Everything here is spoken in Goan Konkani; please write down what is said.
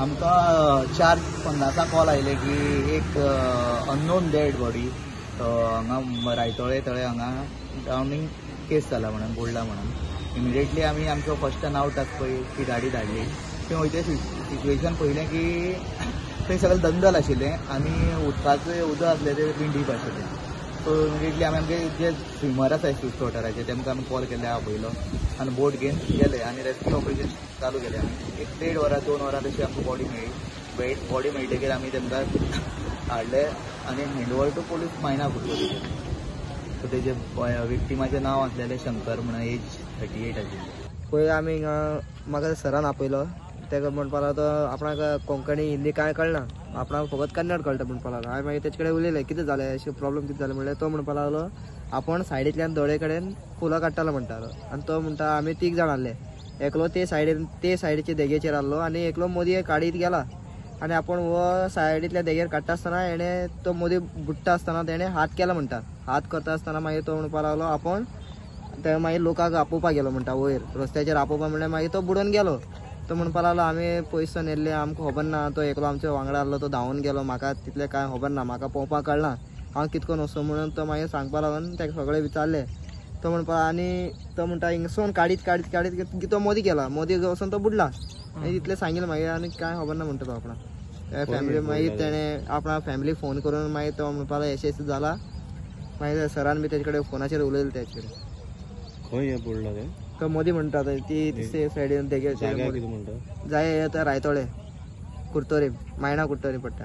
आमकां 4:50 कॉल आयले की एक अननोन डेड बॉडी हांगा रायतोळे तळे हांगा ड्रावनिंग केस जाला म्हणून बुडला म्हणून. इमिडिएटली आमी आमचो फर्स्ट आउट आसा पळय ती गाडी धाडली. थंय वयते सिच्युएशन पळयलें की थंय सगळें दंदल आशिल्लें आनी उदकाचें उदक आसलें तें बीन डीप आशिल्लें. सो इमिडिएटली आमी आमचे जे स्विमर आसा स्विफ्ट वॉटराचे तेमकां आमी कॉल केले, आपयलो आनी बोट घेवन गेले आनी रेस्क्यू ऑपरेशन चालू केलें. आमी एक 1.5 वरां 2 वरां तशी आमकां बॉडी मेळ्ळी. बॉडी मेळटकीर आमी तेमकां हाडले आनी हँड ओवर टू पोलीस मायना कुर्तोरी केले. सो तेजे विक्टिमाचें नांव आसलेलें शंकर म्हणून, एज 38 आशिल्ली. पयलीं आमी हिंगा म्हाका सरान आपयलो, तेका म्हणपाक लागलो तो आपणाक कोंकणी हिंदी कांय कळना, आपणाक फकत कन्नड कळटा म्हणपाक लागलो. हांवें मागीर तेजे कडेन उलयलें कितें जालें अशें प्रॉब्लम कितें जालें म्हणल्यार तो म्हणपाक लागलो आपूण सायडींतल्यान दोळे कडेन फुलां काडटालो म्हणटालो. आनी तो म्हणटा आमी 3 जाण आसले, एकलो ते सायडीन ते सायडीचे देगेचेर आसलो आनी एकलो मदीं काडीत गेला आनी आपूण हो सायडींतल्या देगेर काडटा आसतना हेणें तो मदीं बुडटा आसतना तेणें हात केला म्हणटा. हात करता आसतना मागीर तो म्हणपाक लागलो आपूण ते मागीर लोकांक आपोवपाक गेलो म्हणटा, वयर रस्त्याचेर आपोवपाक म्हणल्यार मागीर तो बुडोवन गेलो. तो म्हणपाक लागलो आमी पयस येयल्ले आमकां खबर ना, तो एकलो आमच्या वांगडा आसलो तो धांवून गेलो, म्हाका तितलें कांय खबर ना, म्हाका पोवपाक कळना हांव कितकोन वचूं म्हणून तो मागीर सांगपाक लागून ताका सगळें विचारलें. तो म्हणपाक आनी तो म्हणटा हिंगसून काडीत काडीत काडीत तो मदीं गेला, मदीं वचून तो बुडला. आनी तितलें सांगिल्लें मागीर आनी कांय खबर ना म्हणटा तो आपणाक फॅमिली. मागीर तेणें आपणा फॅमिलीक फोन करून मागीर तो म्हणपाक लागलो अशें अशें जाला. मागीर सरान बी तेजे कडेन फोनाचेर उलयलें तेजे कडेन. खंय बुडला तें? तो मदीं म्हणटा ती सायडीन देगेर जाय रायतोळे कुर्तोरी मायणा कुर्तोरी पडटा.